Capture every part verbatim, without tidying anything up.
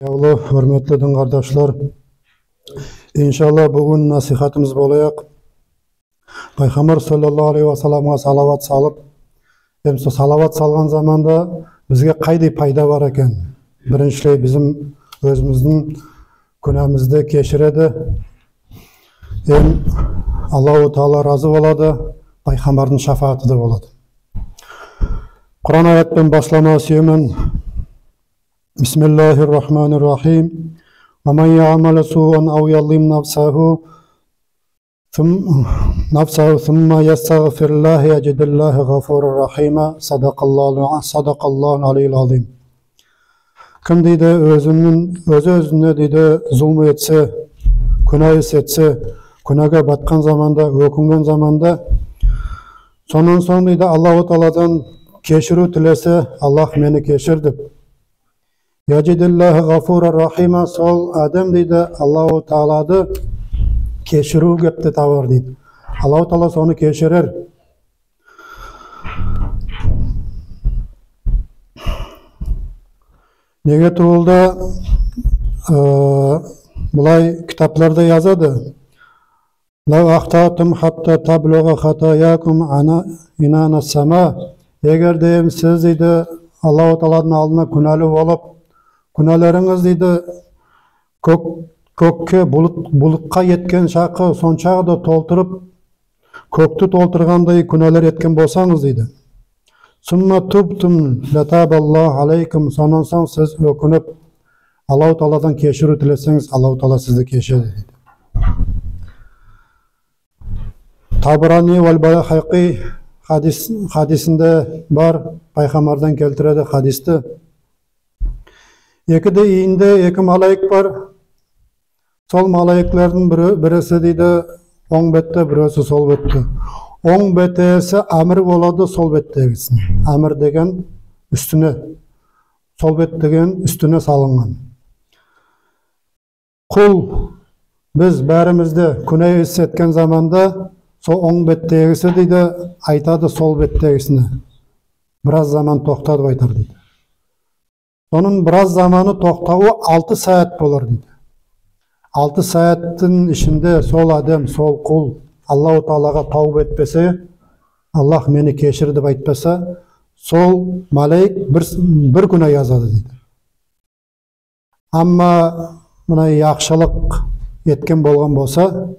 Аявлы, хуьрметли дин кардашлар, иншалла, буьгуьн насихатымыз болаяк Пайхамбар саллаллаху алейхи ва салламга салават салып, эм сол салават салган заманда бизге кайдай пайда бар экен? Бириншилей, бизим оьзимиздинъ куьнаьмизди кеширеди. Эм Аллаху Таала разы болады, Пайхамбардынъ шафааты да болады. Куран аят пен басламага суьемен. بسم الله الرحمن الرحيم. ومن يعمل سوءا أو يظلم نفسه ثم نفسه ثم يستغفر الله يجد الله غفورا رحيما. صدق الله الع- صدق الله العلي العظيم. Ким, дейди, оьзининъ, оьзи оьзине, дейди, зулым этсе, куьнаь ис этсе, куьнаьге баткан заманда, оькинген заманда, соннан сонъ, дейди, Аллаху Тааладан кешируьв тилесе, Аллах, мени кешир деп, يجد الله غفورا رحيما, сол аьдем, дейди, Аллаху Таалады кешируьв кепте табар, дейди. Аллаху Таала соны кеширер. Неге тувыл да, аь, булай китапларда язады: لو أخطأتم حتى تبلغ خطاياكم عنا- عنان السماء. Эгер де сиз, дейди, Аллаху Тааладынъ алдына куьнаьли болып, куьнаьлеринъиз, дейди, коьк, коькке, булыт, булытка еткен шаклы, сонша да толтырып, коькти толтыргандай куьнаьлер эткен болсанъыз, дейди. ثم تبتم لتاب الله عليكم. Соннан сонъ сиз оькинип, Аллаху Тааладан кешируьв тилесенъиз, Аллаху Таала сизди кешеди, дейди. Табарани валь Байхаки хадис, хадисинде бар, Пайхамбардан келтиреди хадисти. Эки де ийинде эки малайик бар. Сол малайиклердинъ бири, бириси, дейди, онъ бетте, бириси сол бетте. Онъ беттегиси аьмир болады сол беттегисине. Аьмир деген уьстине, сол бет деген уьстине салынган. Кул, биз баьримиз де куьнаь ис эткен заманда сол онъ беттегиси, дейди, айтады сол беттегисине: бираз заман токта деп айтар, дейди. Сонынъ бираз заманы токтавы алты саьат болар, дейди. Алты саьаттынъ ишинде сол аьдем, сол кул Аллаху Таалага тавба этпесе, Аллах, мени кешир деп айтпаса, сол малайик бир, бир куьнаь язады, дейди. Амма мына яхшылык эткен болган болса,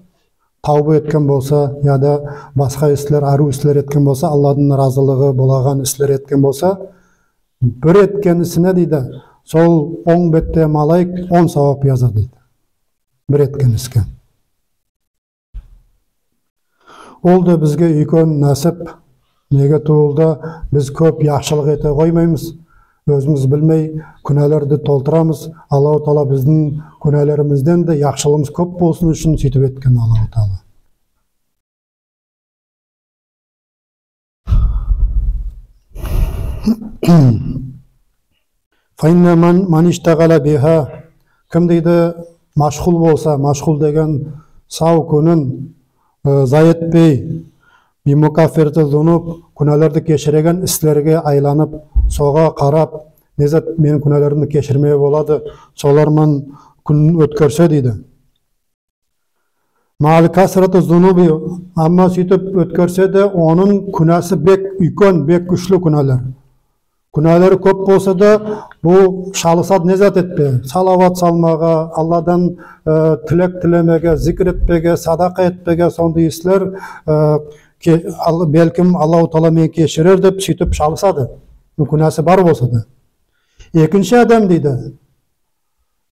тавба эткен болса, я да баска ислер, арув ислер эткен болса, Алладынъ разылыгы болаган ислер эткен болса, бир эткен исине, дейди, сол онъ бетте малайик он савап язады, дейди. Бир эткен иске. Ол да бизге уьйкен насип. Неге тувыл да, биз коьп яхшылык эте коймаймыз. Оьзимиз билмей куьнаьлерди толтырамыз. Аллаху Таала биздинъ куьнаьлеримизден де яхшылыгымыз коьп болсын уьшин суьйтип эткен Аллаху Таала. فإن من, من اشتغل بها. Ким, дейди, машгул болса, машгул деген сав куьнин, аь, зая этпей, بمكفرة الذنوب, куьнаьлерди кеширеген ислерге айланып, сога карап, не зат меним куьнаьлеримди кеширмеге болады, солар ман куьнин оьткерсе, дейди. مع كثرة الذنوب, амма суьйтип оьткерсе де, онынъ куьнаьси бек уьйкен, бек куьшли куьнаьлер. Куьнаьлери коьп болса да, бу шалысады не зат этпеге, салават салмага, Алладан, аь, тилек тилемеге, зикир этпеге, садака этпеге, сондай ислер, аь, ке-, Алла, белким Аллаху Таала мени кеширер деп суьйтип шалысады. Бу куьнаьси бар болса да. Экинши аьдем, дейди,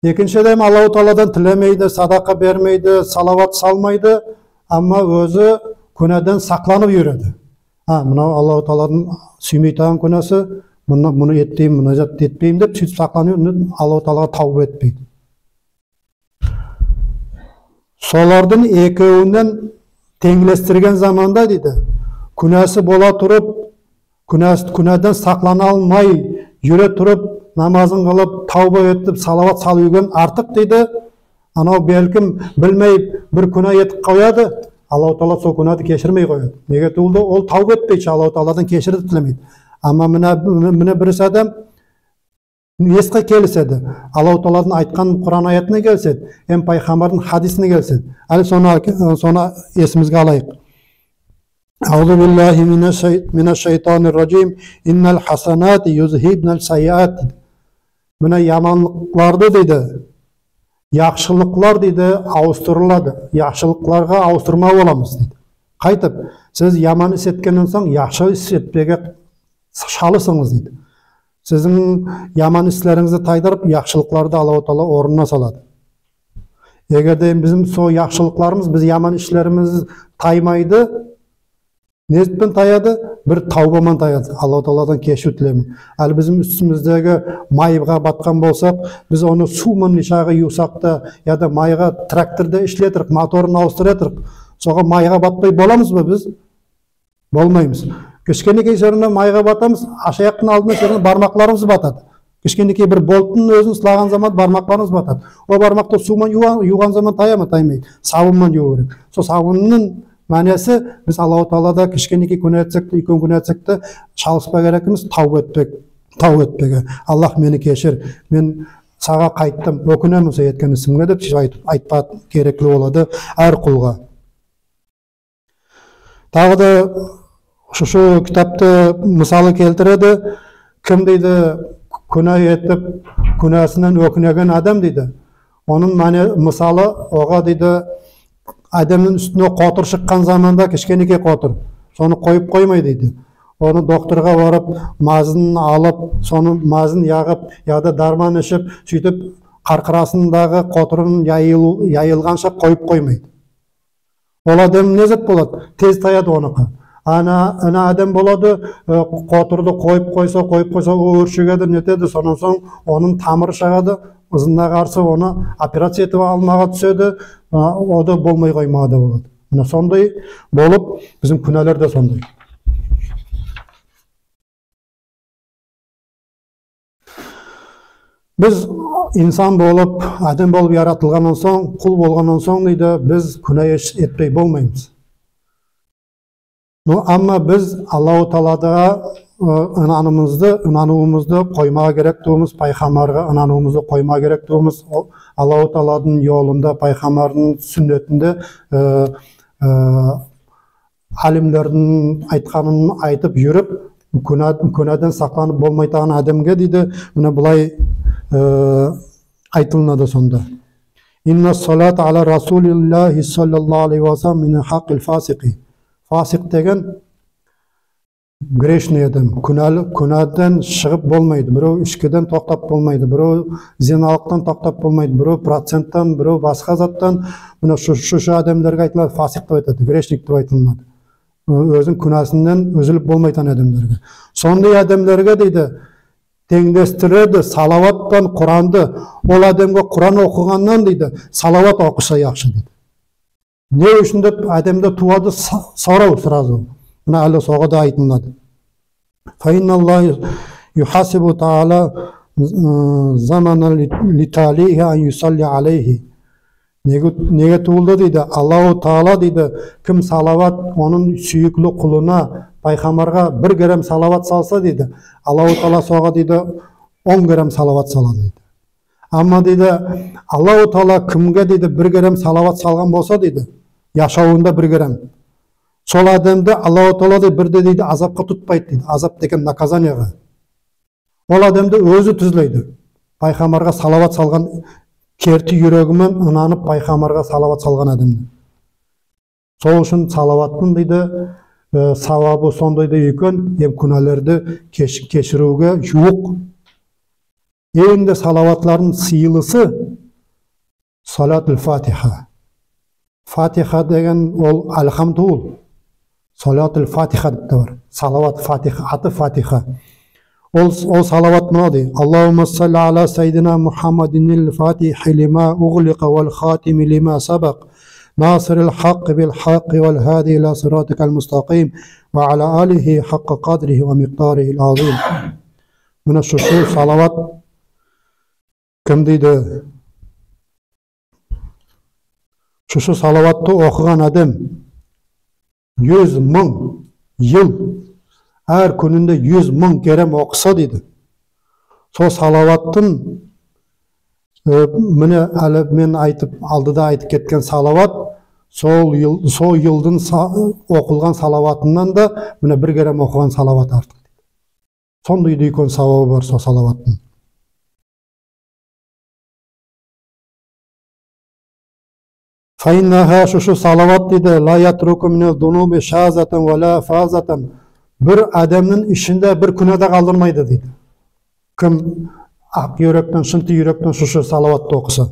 Экинши аьдем Аллаху Тааладан тилемейди, садака бермейди, салават салмайды, амма оьзи куьнаьден сакланып юреди. А, мынав Аллаху Тааладынъ суьймейтаган куьнаьси, муны, муны этпеймен, муны зат этпеймен деп суьйтип сакланып, Аллаху Таалага тавба этпейди. Солардынъ экевиннен тенълестирген заманда, дейди, куьнаьси бола турып, куьнаьс-, куьнаьден саклана алмай юре турып, намазын кылып, тавба этип, салават салып юрген артык, дейди. Анав, белким, билмей бир куьнаь этип кояды, Аллаху Таала сол куьнаьди кеширмей кояды. Неге тувыл да, ол тавба этпейди, Аллаху Тааладан кеширим тилемейди. Амма мине, мине, мине бириси аьдем Несине келиседи? Аллаху Тааладынъ айткан Куран аятына келиседи, эм пайхамбардынъ хадисине келиседи. Аьли соны, соны эсимизге алайык. Аузу биллахи минаш-шай-, минаш-шайтанир-раджим. Иннал хасанати юзхибнас-саййиат. Мине яманлыкларды дейди, яхшылыклар дейди, авыстырылады. Яхшылыкларга авыстырма боламыз дейди. Кайтип, сиз яман ис эткеннен сонъ яхшы ис этпеге шалысынъыз дейди. Сиздинъ яман ислеринъизди тайдырып, яхшылыкларды Аллаху Таала орнына салады. Эгер де бизим сол яхшылыкларымыз, биз яман ислеримиз таймайды, не затпен таяды? Бир тавба ман таяды. Аллаху Тааладан кеширув тилеймен. Аьли бизим уьстимиздеги майга баткан болсак, биз оны сув ман неше ювсак та, я да майга тракторды ислетирик, моторын авыстыратырык, сога майга батпай боламыз ба биз? Болмаймыз. Кишкенекей соьринде майга батамыз, ашаяктынъ алдында соьринде бармакларымыз батады. Кишкенекей бир болттынъ оьзин сылаган заман бармакларымыз батады. Ол бармакты сув ман юва-, ювган заман тая ма? Таймайды. Сабын ман юв керек. Сол сабыннынъ маьнеси, биз Аллаху Таалада кишкенекей куьнаь этсек те, уьйкен куьнаь этсек те, шалыспага керекпиз, тавба этпек, тавба этпеге. Аллах, мени кешир, мен сага кайттым, оькинемен сол эткен исиме деп соьйтип айтпага керекли болады аьр кулга. Тагы да шу, шу китапта мысалы келтиреди. Ким дейди, куьнаь этип, куьнаьсиннен оькинеген аьдем дейди, онынъ маьне-, мысалы, ога дейди, аьдемнинъ уьстине котыр шыккан заманда, кишкенекей котыр, соны койып коймай дейди. Оны докторга барып, мазын алып, соны мазын ягып, я да дарман ишип, соьйтип каркырасындагы котырын яйыл-, яйылганша койып коймайды. Ол аьдем не зат болады? Тез таяды оныкы. Ана, ана аьдем болады, э, котырды койып койса, койып койса, ол оьршигеди, нетеди, соннан сонъ онынъ тамыры шыгады, ызына карсы оны операция этип алмага туьседи, а, о да болмай коймага да болады. Мине сондай болып, бизим куьнаьлер де сондай. Биз инсан болып, аьдем болып яратылганнан сонъ, кул болганнан сонъ дейди, биз куьнаь эш-, этпей болмаймыз. Но, амма биз Аллаху Таалага, ы, ынанымызды, ынанувымызды коймага керек тувылмыз, пайхамбарга ынанувымызды коймага керек тувылмыз. Ол Аллаху Тааладынъ йолында, пайхамбардынъ суьннетинде, ы, ы, алимлердинъ айтканын айтып юрип, куьнаь-, куьнаьден сакланып болмайтаган аьдемге дейди, мине булай, ы, айтылынады сонда. Инна салата аля Расулиллахи саллаллаху алейхи ва саллам мин хаккил фасикъи. Фасикъ деген грешный аьдем, куьнаьли, куьнаьден шыгып болмайды. Бирев ишкиден токтап болмайды, бирев зиналыктан токтап болмайды, бирев проценттен, бирев баска заттан. Мине шу, шу, шу аьдемлерге айтылады, фасикъ деп айтады, грешник деп айтылынады. Оь-, оьзининъ куьнаьсиннен уьзилип болмайтаган аьдемлерге. Сондай аьдемлерге дейди, тенълестиреди салават пан Куранды. Ол аьдемге Куран окыганнан дейди, салават окыса яхшы дейди. Не уьшин деп аьдемде тувады со-, сорав сразу. Мине аьли сога да айтылынады. Фаинналлаха юхасибу тааля, ы, замана ли-, литалихи ан юсалли алейхи. Неге, неге тувылды дейди? Аллаху Таала дейди, ким салават, онынъ суьйикли кулына, пайхамбарга бир кере салават салса дейди, Аллаху Таала сога дейди, он кере салават салады дейди. Амма дейди, Аллаху Таала кимге дейди, бир кере салават салган болса дейди, яшавында бир кере, сол аьдемди Аллаху Таала дейди, бир де дейди, азапка тутпайды дейди. Азап деген наказаниеге. Ол аьдемди оьзи туьзлейди. Пайхамбарга салават салган, керти юреги мен ынанып пайхамбарга салават салган аьдемди. Сол уьшин салаваттынъ дейди, ы, савабы сондай да уьйкен, эм куьнаьлерди кеш-, кешируьвге ювык. Энъ де салаватлардынъ сыйлысы салатул Фатиха. Фатиха деген ол альхам тувыл. Салатул Фатиха деп те бар. Салават Фатиха, аты Фатиха. Ол, ол салават мунавдай. Аллахумма салли аля саййидина Мухаммадиниль фатихи лима углика валь хатими лима сабак. Насириль хакки биль хакки валь хади иля сиратикаль мустаким. Ва аля алихи хакка кадрихи ва микдарихиль азим. Мине шу, шу салават ким дейди? Шу, шу салаватты окыган аьдем юз мынъ йыл, аьр куьнинде юз мынъ кере окыса дейди, Сол салаваттынъ, э, мине, аьли мен айтып, алдыда айтып кеткен салават, сол йыл, сол йылдынъ са-, окылган салаватыннан да, мине, бир керем окыган салават артык. Сондай да уьйкен савабы бар сол салаваттынъ. فإنها, шушы салават дейди, لا يترك من الذنوب شاذة ولا فاذة. Бир аьдемнинъ ишинде бир куьна да калдырмайды дейди. Ким ак юректен, шынты юректен шушы салаватты окыса.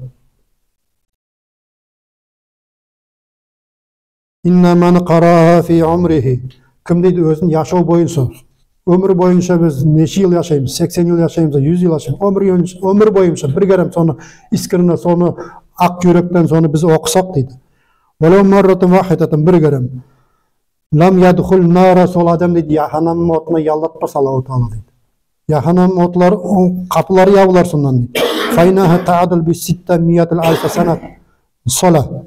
إن من قرأها في عمره. Ким дейди оьзин яшав бойынша, оьмир бойынша биз неше йыл яшаймыз, сексен йыл яшаймыз, юз йыл яшаймыз, оьмир бойынша, оьмир бойынша бир керем соны искренне, соны ак юректен соны биз окысак дейди. ولو مرة واحدة, бир керем. لم يدخل النار, сол аьдем дейди, яханнем отына яллатпас Аллаху Таала дейди. Яханнем отлар, онынъ капылары ябылар соннан дейди. فإنها تعدل بستمائة ألف صلاة.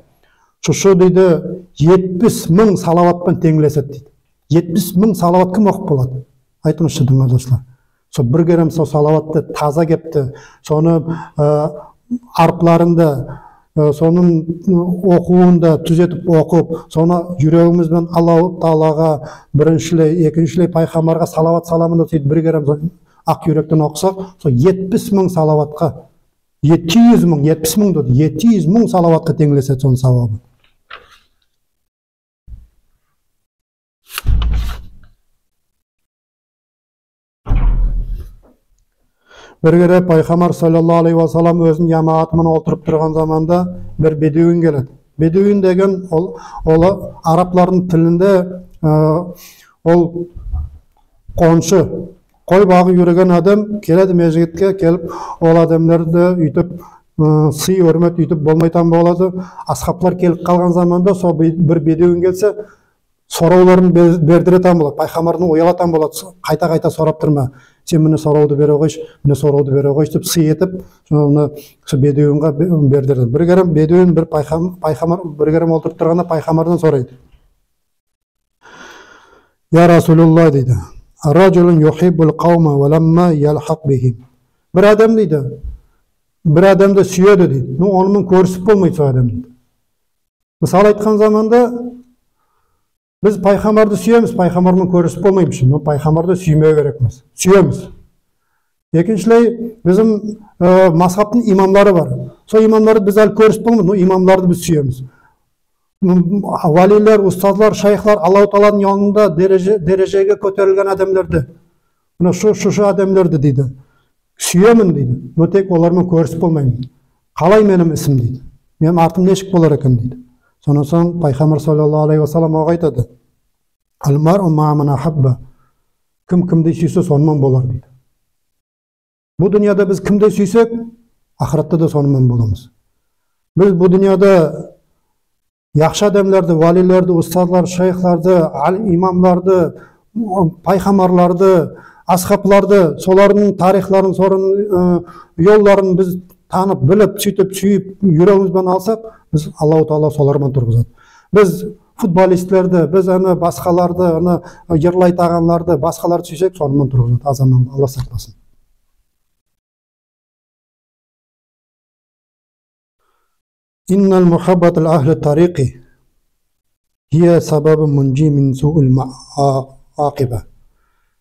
Шушы дейди, етпис мынъ салават пан тенълеседи дейди. Етпис мынъ салават ким окып болады? Айтынъызшы, дин кардашлар. Сол бир керем сол салаватты таза кепте, соны, аь, арыпларын да, аь, сонынъ окувын да туьзетип окып, соны юрегимиз бен Аллаху Таалага бириншилей, экиншилей пайхамбарга салават саламан деп соьйтип бир керем сол ак юректен окысак, сол етпис мынъ салаватка, ети юз мынъ, етпис мынъ деди, ети юз мынъ салаватка тенълеседи сонынъ савабы. Бир кере пайхамбар саллаллаху алейхи ва саллам оьзининъ ямагаты ман олтырып турган заманда бир бедуин келеди. Бедуин деген ол, ол араплардынъ тилинде, аь, ол коншы, кой багып юрген аьдем келеди межигитке, келип ол аьдемлерди уьйтип, аь, сый, оьрмет уьйтип болмайтаган болады. Асхаблар келип калган заманда сол бе-, бир бедуин келсе, соравларын бе-, бердиретаган болады. Пайхамбардан уялатаган болады. Кайта-кайта сорап турма. Сен мине соравды бере койшы, мине соравды бере койшы деп сый этип, соны сол бедуинге бе-, бердиреди. Бир керем бедуин бир пайхам-, пайхамбар бир керем олтырып турганда пайхамбардан сорайды. يا رسول الله, дейди. رجل يحب القوم ولم يلحق بهم. Бир аьдем дейди, бир аьдемди суьеди дейди. Но оны ман коьрисип болмайды сол аьдем дейди. Мысал айткан заманда биз пайхамбарды суьемиз, пайхамбар ман коьрисип болмаймыз, но пайхамбарды суьймеге керекпиз. Суьемиз. Экиншилей, бизим, аь, мазхабтынъ имамлары бар. Сол имамларды биз аьли коьрисип болмадык, но имамларды биз суьемиз. М, валилер, устазлар, шайхлар, Аллаху Тааладынъ янында дереже-, дережеге коьтерилген аьдемлерди. Мине шу, шушы аьдемлерди дейди. Суьемен дейди, но тек олар ман коьрисип болмайман. Калай меним исим дейди. Меним артым нешик болар экен дейди. Соннан сонъ пайхамбар саллаллаху алейхи ва саллам ога айтады. المرء مع من أحب. Ким кимди суьйсе, соны ман болар дейди. Бу дуныяда биз кимди суьйсек, ахыратта да соны ман боламыз. Биз бу дуныяда яхшы аьдемлерди, валилерди, устазлар, шайхларды, ал-, имамларды, пайхамбарларды, асхабларды, солардынъ тарихларын, солардынъ, ы, йолларын биз танып, билип, суьйтип, суьйип, юрегимиз бен алсак, биз Аллаху Таала солар ман тургызады. Биз футболистлерди, биз ана баскаларды, ана йырлайтаганларды, баскаларды суьйсек, соны ман тургызады. Азаман, Алла сакласын. إن المحبة لأهل الطريق هي سبب منجي من سوء العاقبة.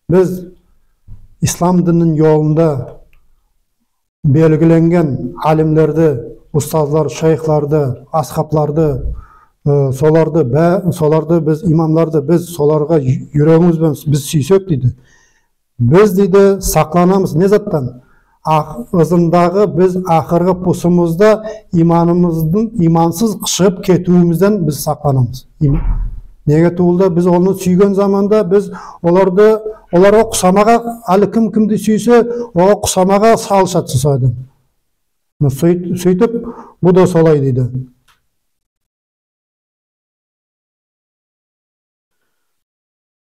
Биз ислам динининъ йолында белгиленген алимлерди, устазлар, шайхларды, асхабларды, ы, соларды, баь-, соларды биз, имамларды биз соларга ю-, юрегимиз бен биз суьйсек дейди. Биз дейди, сакланамыз не заттан? Ах-, ызындагы биз ахыргы пусымызда иманымыздынъ, имансыз шыгып кетуьвимизден биз сакланамыз. Им-, неге тувыл да биз оны суьйген заманда биз оларды, оларга усамага, аьли ким кимди суьйсе, ога усамага салысады сол аьдем. Суьйт-, суьйтип, бу да солай дейди.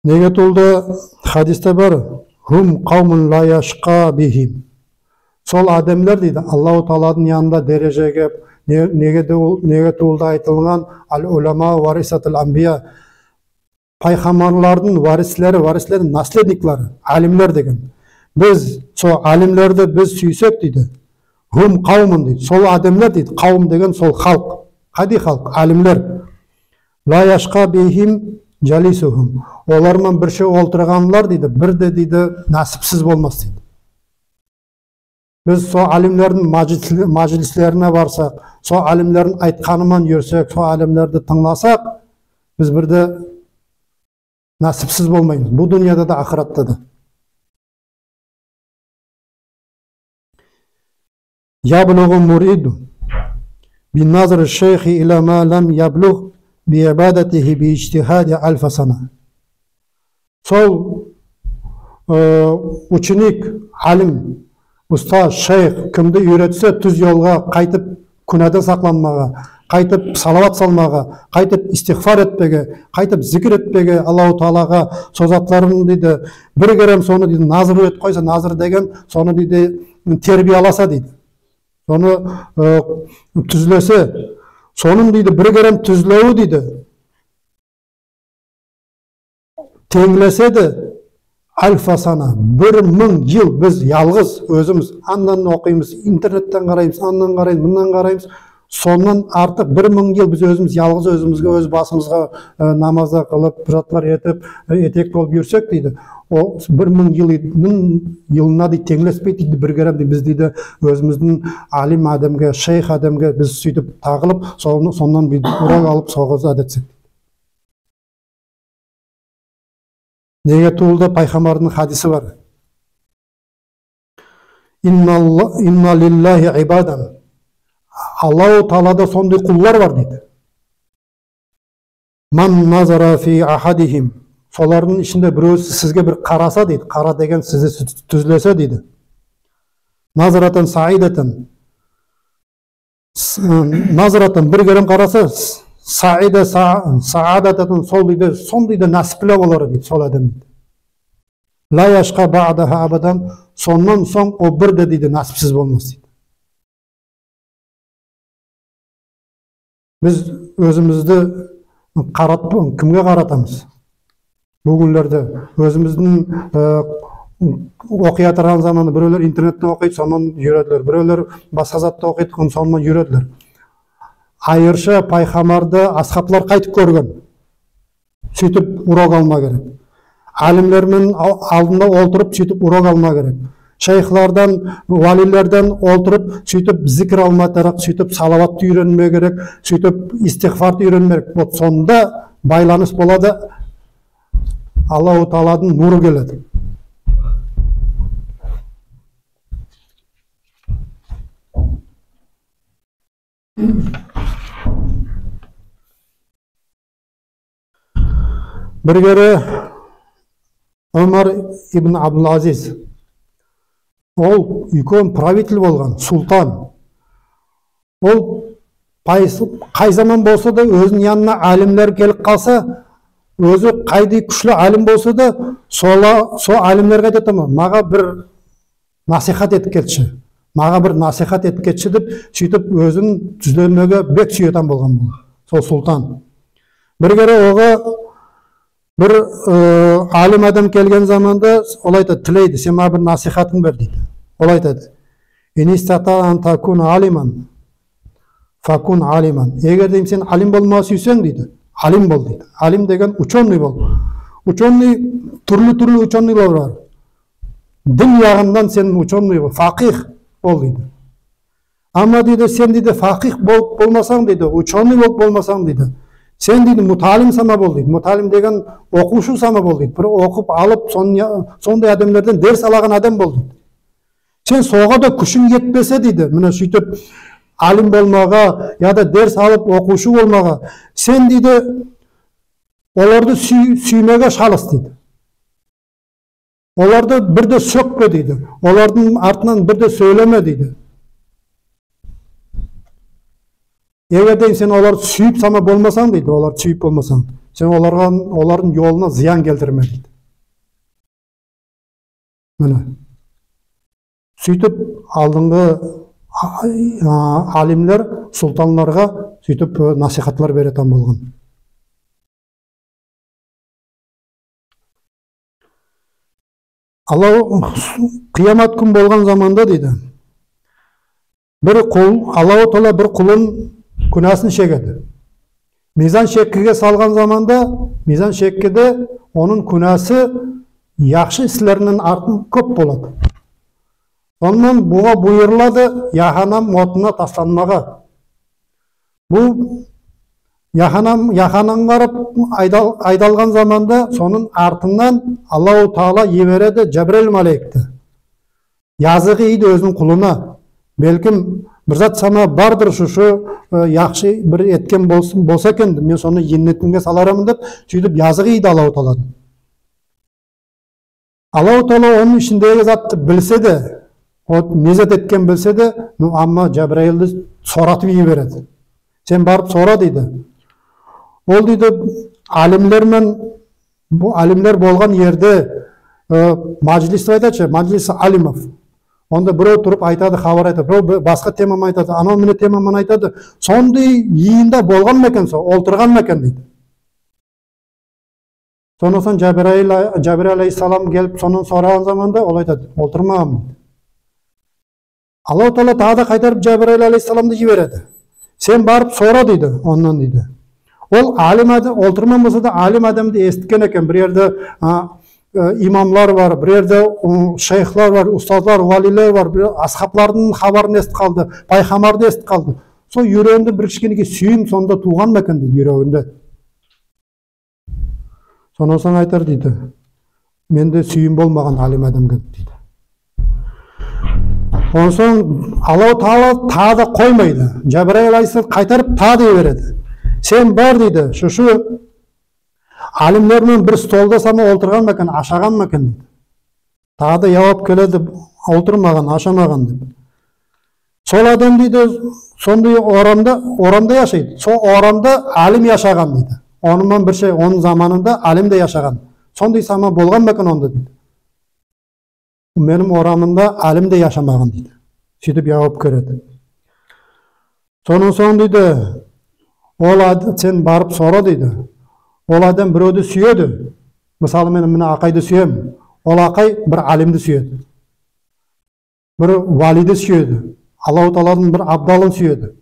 Неге тувыл да хадисте бар, هم قوم لا يشقى بهم. Сол аьдемлер дейди, Аллаху Тааладынъ янында дережеге, не-, неге де ол, неге тувыл да айтылган, العلماء ورثة الأنبياء. Пайхамбарлардынъ варислери, варислери, наследниклери, алимлер деген. Биз сол алимлерди биз суьйсек, дейди, хум кавмун, дейди, сол аьдемлер, дейди, кавм деген сол халк. Кайдай халк? Алимлер. Ла яшка бихим жалисухум. Олар ман бирге олтырганлар, дейди, бир де, дейди, насипсиз болмас, дейди. Биз сол алимлердинъ мажлис-, мажлислерине барсак, сол алимлердинъ айтканы ман юрсек, сол алимлерди тынъласак, биз бир де насипсиз болмаймыз. Бу дуныяда да, ахыратта да. Яблугу муриду би назри шейхи ила ма лам яблуг би ибадатихи би иджтихади альфа сана. Сол, э, ученик, алим, устаз, шейх кимди уьйретсе туьз йолга кайтип, куьнадан сакланмага, кайтип салават салмага, кайтип истигфар этпеге, кайтип зикир этпеге Аллаху Таалага, сол затларын, дейди, бир кере соны, дейди, назр этип койса, назр деген соны, дейди, тербияласа, дейди. Соны, э, туьзлесе, сонынъ, дейди, бир кере туьзлеви, дейди, тенълесе де, альфа сана, бир мынъ йыл биз ялгыз оьзимиз аннан окыймыз, интернеттен караймыз, аннан караймыз, муннан караймыз. Соннан артык бир мынъ йыл биз оьзимиз ялгыз оьзимизге, оьз басымызга, э, намаз да кылып, бир затлар этип, э, этек болып юрсек, дейди, о бир мынъ йылдынъ йылына, дейди, тенълеспейди, дейди, бир кере, дейди, биз, дейди, оьзимиздинъ алим аьдемге, шейх аьдемге биз суьйтип тагылып, соны, соннан биз урок алып, сога ызат этсек. Неге тувыл да, пайхамбардынъ хадиси бар. Инна лиллахи ибадан. Аллаху Таалада сондай куллар бар, дейди. Ман назара фи ахадихим. Солардынъ ишинде биревси сизге бир караса, дейди. Кара деген сизди туьз-, туьзлесе, дейди. Назаратан саидатан. С-, назаратан бир кере караса, с-, саида са-, саадататан, сол, дейди, сондай да насипли болар, дейди, сол аьдем, дейди. Ла яшка баъдаха абадан, соннан сонъ о бир де, дейди, насипсиз болмас, дейди. Биз оьзимизди карат-, кимге каратамыз? Буьгуьнлерде оьзимиздинъ, э, окый ятырган заманда биревлер интернетте окыйды, соннан юредилер. Биревлер баска затта окыйды, соннан юредилер. Айырша пайхамбарды асхаблар кайтип коьрген, суьйтип урок алма керек. Алимлер мен ал-, алдында олтырып, суьйтип урок алма керек. Шейхлерден, валилерден олтырып, суьйтип зикир алма керек, суьйтип салаватты уьйренме керек, суьйтип истигфарды уьйренме керек. Вот сонда байланыс болады, Аллаху Тааладынъ нуры келеди. Бир кере Умар ибн Абдулазиз, ол уьйкен правитель болган, султан. Ол кай заман болса да, оьзининъ янына алимлер келип калса, оьзи кайдай куьшли алим болса да, сола-, сол алимлерге айтатаган: «Мага бир насихат этип кетши, мага бир насихат этип кетши», — деп, суьйтип оьзин туьзлемеге бек суьетаган болган бу, сол султан. Бир кере ога бир, э, алим аьдем келген заманда ол айтады, тилейди: «Сен мага бир насихатынъ бер», — дейди. Ол айтады: «Ин истатаъта ан такуна алиман, факун алиман». Эгер де сен алим болмага суьйсенъ, дейди, алим бол, дейди. Алим деген учёный бол. Учёный, туьрли-туьрли учёныйлар бар. Дин ягыннан сен учёный бол, факих бол, дейди. Ама, дейди, сен, дейди, факих болып болмасанъ, дейди, учёный болып болмасанъ, дейди, сен, дейди, муталим сама бол, дейди. Муталим деген окувшы сама бол, дейди. Бир окып алып, соны я-, сондай аьдемлерден дерс алаган аьдем бол, дейди. Сен сога да куьшинъ етпесе, дейди, мине суьйтип алим болмага, я да дерс алып окувшы болмага, сен, дейди, оларды суьй-, суьймеге шалыс, дейди. Оларды бир де соькпе, дейди. Олардынъ артыннан бир де соьйлеме, дейди. Эгер де сен оларды суьйип сама болмасанъ, дейди, оларды суьйип болмасанъ, сен оларга, олардынъ йолына зыян келтирме, дейди. Мине. Суьйтип алдынгы, а, а, алимлер султанларга суьйтип, э, насихатлар беретаган болган. Аллах, кыямат куьн болган заманда дейди, бир кул, Аллаху Таала бир кулын куьнасын шегеди. Мизан шеккиге салган заманда, мизан шеккиде онынъ куьнасы яхшы ислерининъ артын коьп болады. Соннан буга буйырылады яханам отына тасланмага. Бу яханам, яханам барып айдал-, айдалган заманда сонынъ артыннан Аллаху Таала йибереди Джабраил малайикти. Языгы ийди оьзининъ кулына. Белким, бир зат сама бардыр, шушы, э, яхшы бир эткен болсын, болса экен, мен соны еннетиме саларман деп, суьйтип языгы ийди Аллаху Тааладынъ. Аллаху Таала онынъ ишиндеги затты билсе де, о не зат эткен билсе де, ну, амма Джабраилди соратып йибереди. Сен барып сора дейди. Ол дейди, алимлер мен, бу алимлер болган ерде, э, маджлис деп айтады ше, маджлис алимов. Онда бирев турып айтады, хабар айтады, бирев б-, баска теманы айтады, анав мине теманы айтады. Сондай йыйында болган ма экен сол, олтырган ма экен дейди. Соннан сонъ Джабраил, Джабраил алейхиссалам келип, соннан сораган заманда ол айтады, олтырмаганман. Аллаху Таала тагы да кайтарып Джабраил алейхиссаламды йибереди. Сен барып сора дейди, оннан дейди. Ол алим аьдем, олтырмаган болса да, алим аьдемди эситкен экен. Бир ерде, а, э, имамлар бар, бир ерде, м, шейхлер бар, устазлар, валилер бар, бир асхаблардынъ хабарын эситип калды, пайхамбарды эситип калды. Сол юрегинде бир кишкенекей суьйим сонда тувган ма экен дейди, юрегинде. Соннан сонъ айтар дейди, менде суьйим болмаган алим аьдемге дейди. Оннан сонъ Аллаху Таала тагы да коймайды. Джабраил алейхиссалам кайтарып тагы да йибереди. Сен бар дейди, шушы алимлер мен бир столда сама олтырган ма экен, ашаган ма экен дейди. Тагы да явап келеди, олтырмаган, ашамаган деп. Сол аьдем дейди, сондай орамда, орамда яшайды. Сол орамда алим яшаган дейди. Онынъ ман бир шей, онынъ заманында алим де яшаган. Сондай сама болган ма экен онда дейди. Меним орамымда алим де яшамаган дейди. Суьйтип явап келеди. Соннан сонъ дейди, ол аьд-, сен барып сора дейди. Ол аьдем биревди суьеди. Мысалы, мен мине акайды суьемен. Ол акай бир алимди суьеди. Бир валиди суьеди. Аллаху Тааладынъ бир абдалын суьеди.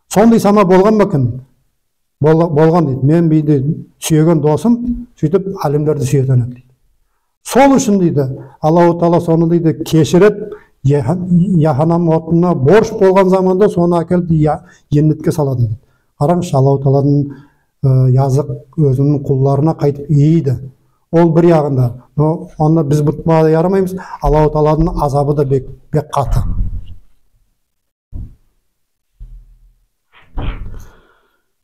Сондай сама болган ма экен дейди. Бол-, болган дейди. Мен бийди суьеген досым суьйтип алимлерди суьетаган эди дейди. Сол уьшин дейди, Аллаху Таала соны дейди, кеширип, яха-, яханам отына борыш болган заманда соны аькелип я-, еннетке салады дейди. Каранъызшы, Аллаху Тааладынъ, э, язык оьзининъ кулларына кайтип ийди. Ол бир ягында. Но оны биз мутпага да ярамаймыз. Аллаху Тааладынъ азабы да бек, бек каты.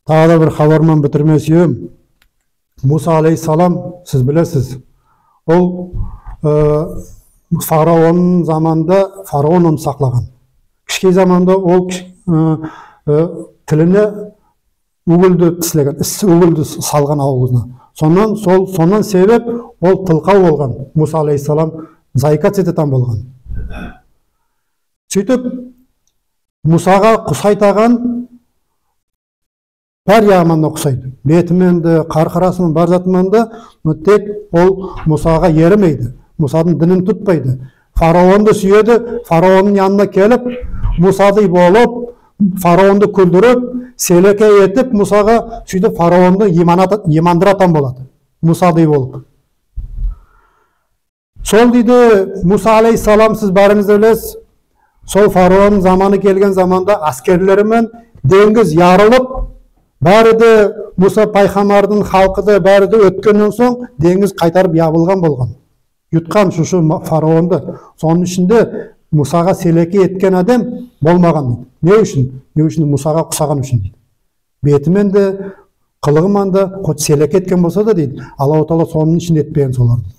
Тагы да бир хабар ман битирмеге суьемен. Муса алейхиссалам, сиз билесиз, ол, э, фараоннынъ заманында фараон оны саклаган. Кишкей заманда ол киш-, э, э, тилине уьгилди тислеген, исси уьгилди салган авызына. Соннан, сол, соннан себеп ол тылкав болган. Муса алейхиссалам заикаться этетаган болган. Суьйтип, Мусага усайтаган бар ягы ман да усайды. Бети мен де, каркарасы ман, бар заты ман да, но тек ол Мусага еримейди. Мусадынъ динин тутпайды. Фараонды суьеди, фараоннынъ янына келип, Мусадай болып, фараонды куьлдирип, селеке этип Мусага, суьйтип фараонды иман ата-, имандыратаган болады. Мусадай болып. Сол дейди, Муса алейхиссалам, сиз баьринъиз де билесиз, сол фараоннынъ заманы келген заманда аскерлери мен денъиз ярылып, баьри де Муса пайхамбардынъ халкы да баьри де оьткеннен сонъ денъиз кайтарып ябылган болган. Юткан шушы ма-, фараонды. Сонынъ ишинде Мусага селеке эткен аьдем болмаган дейди. Не уьшин? Не уьшин? Мусага усаган уьшин дейди. Бети мен де, кылыгы ман да, хоть селеке эткен болса да дейди, Аллаху Таала сонынъ ишин этпеген солар дейди.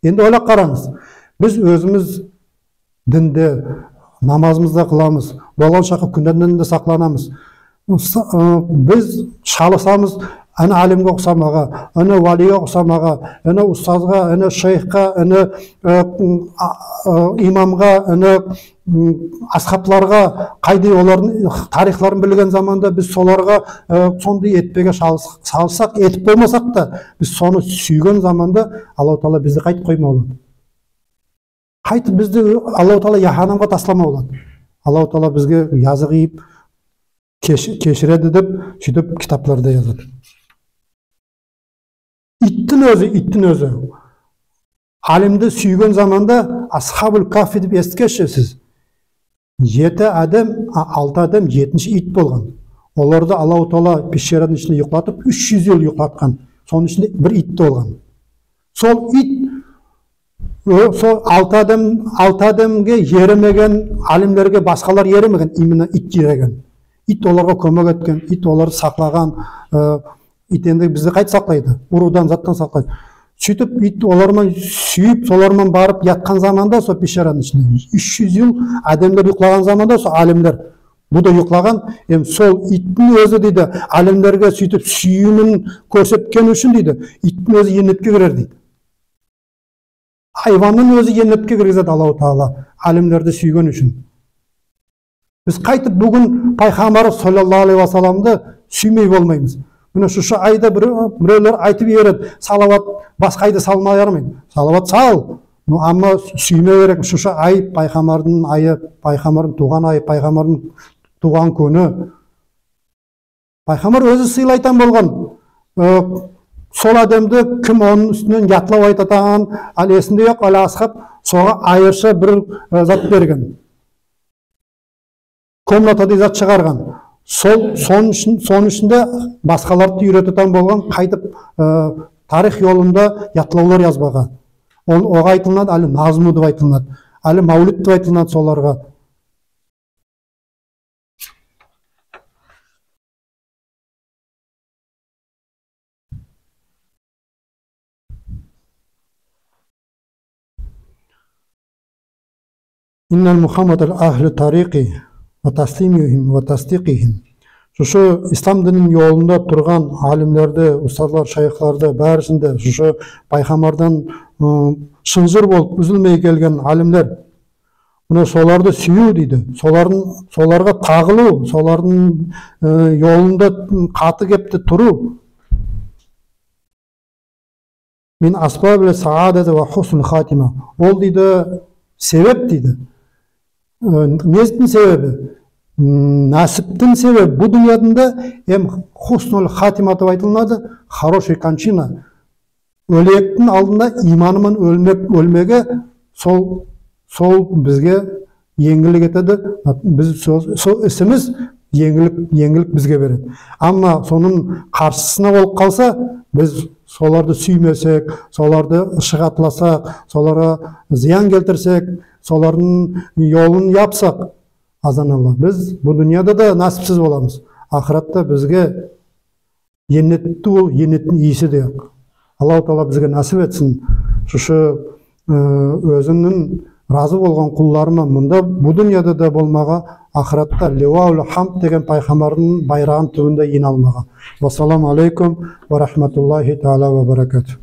Энди ойлап каранъыз. Биз оьзимиз динде, намазымызды да кыламыз, болган шаклы куьнадан да сакланамыз. С-, ы, биз шалысамыз, ана алимге усамага, ана валиге усамага, ана устазга, ана шейхке, ана, ы, а, ы, имамга, ана, м, асхабларга, кайдай олардынъ тарихларын билген заманда биз соларга, ы, сондай этпеге шалыс-, шалыссак, этип болмасак та, биз соны суьйген заманда Аллаху Таала бизди кайтип коймага болады. Кайтип бизди Аллаху Таала яханнемге таслама болады. Аллаху Таала бизге язык ийип кеш-, кеширеди деп суьйтип китапларда язады. Ийттинъ оьзи, ийттинъ оьзи. Алимди суьйген заманда Асхабуль Кахфи деп эситкенсиз сиз. Ети аьдем, а, алты аьдем, етинши ийт болган. Оларды Аллаху Таала пещерадынъ ишинде уйклатып, уьш юз йыл уйклаткан. Сонынъ ишинде бир ийт те болган. Сол ийт, о, сол алты аьдем, алты аьдемге еремеген, алимлерге баскалар еремеген, именно ийт ереген. Ийт оларга коьмек эткен, ийт оларды саклаган, э, ийт энди бизди кайтип саклайды? Урувдан, заттан саклайды. Суьйтип ийт олар ман суьйип, солар ман барып яткан заманда, сол пещерадынъ ишинде уьш юз йыл аьдемлер уйклаган заманда, сол алимлер, бу да уйклаган, эм сол ийттинъ оьзи дейди, алимлерге суьйтип суьйимин коьрсеткен уьшин дейди, ийттинъ оьзи еннетке кирер дейди. Айваннынъ оьзи еннетке киргизеди Аллаху Таала, алимлерди суьйген уьшин. Биз кайтип буьгуьн Пайхамбар саллаллаху алейхи ва салламды суьймей болмаймыз? Мине, сосы айда бир-, биревлер айтып йибереди, салават баска айда салмага ярамайды. Салават сал. Ну, амма суьймеге керек. Сосы ай Пайхамбардынъ айы, Пайхамбардынъ тувган айы, Пайхамбардынъ тувган куьни. Пайхамбар оьзи сыйлайтаган болган, э, сол аьдемди, ким онынъ уьстиннен ятлав айтатаган, ал эсинде йок, ал асхаб сога айырша бир, э, зат берген. Комнатадай зат шыгарган. Сол, сонынъ ишин-, сонынъ ишинде баскаларды уьйрететаган болган, кайтип, э, тарих йолында ятлавлар язбага. Ол, ога айтылынады аьли назму деп айтылынады. Аьли мавлид деп айтылынады соларга. Иннал мухаммад ал ахли тарикъи ва таслимихим ва тасдикъихим. Сосы ислам динининъ йолында турган алимлерди, устазлар, шайыхларды, баьрисин де, сосы Пайхамбардан, ы, шынжыр болып уьзилмей келген алимлер. Мине, соларды суьюв дейди. Солардынъ, соларга тагылув, солардынъ, э, йолында каты кепте турув. Мин асбабил саадати ва хуснул хатима. Ол дейди, себеп дейди. Э, нетинъ себеби? М, насиптинъ себеби. Бу дуныяда да эм хуснул хатима деп айтылынады, хороший кончина. Оьлектинъ алдында иманы ман оьлмек, оьлмеге сол, сол бизге енъиллик этеди. Биз сол, сол исимиз енъиллик, енъиллик бизге береди. Амма сонынъ карсысына болып калса, биз соларды суьймесек, соларды ышкынъатласак, соларга зиян келтирсек, солардынъ йолын япсак, азан Алла, биз бу дуныяда да насипсиз боламыз. Ахыратта бизге еннетти ол, еннеттинъ ийиси де. Аллаху Таала бизге насип этсин. Сосы, э, оьзининъ разы болган куллары ман мунда, бу дуныяда да болмага, ахыратта Ливаул хамд деген Пайхамбардынъ байрагынынъ туьбинде йыйналмага. Вассаламу алейкум ва рахматуллахи таала ва баракатух.